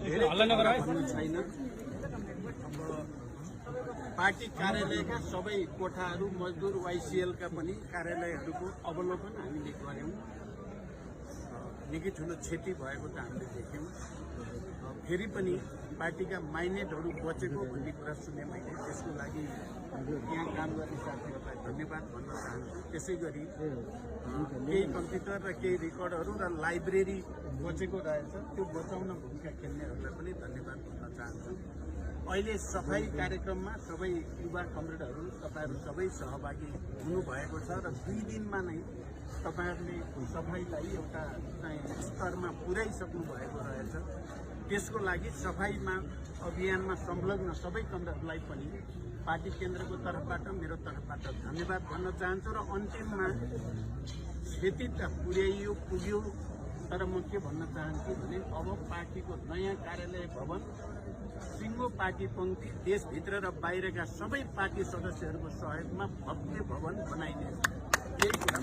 धेरै भन्नु छैन। अब पार्टी कार्यालयका सबै कोठाहरू मजदुर वाइसिएलका पनि कार्यालयहरूको अवलोकन हामीले गऱ्यौँ। निकै ठुलो क्षति भएको त हामीले देख्यौँ। फेरि पनि पार्टीका माइनेटहरू बचेको भन्ने कुरा सुने मैले। त्यसको लागि यहाँ काम गर्ने साथीहरूलाई धन्यवाद भन्न चाहन्छु। त्यसै गरी केही कम्प्युटर र केही रेकर्डहरू र लाइब्रेरी बचेको रहेछ, त्यो बचाउन भूमिका खेल्नेहरूलाई पनि धन्यवाद भन्न चाहन्छु। अहिले सफाई कार्यक्रममा सबै युवा कमरेडहरू तपाईँहरू सबै सहभागी हुनुभएको छ र 2 दिनमा नै तपाईँहरूले सफाईलाई एउटा स्तरमा पुर्याइसक्नु भएको रहेछ। त्यसको लागि सफाईमा अभियानमा संलग्न सबै कमरेडहरूलाई पनि पार्टी केन्द्रको तर्फबाट मेरो तर्फबाट धन्यवाद भन्न चाहन्छु। र अन्तिममा क्षति त पुग्यो, तर म के भन्न चाहन्छु भने अब पार्टीको नयाँ कार्यालय भवन सिङ्गो पार्टी पङ्क्ति देशभित्र र बाहिरका सबै पार्टी सदस्यहरूको सहयोगमा भव्य भवन बनाइनेछ। यही कुरा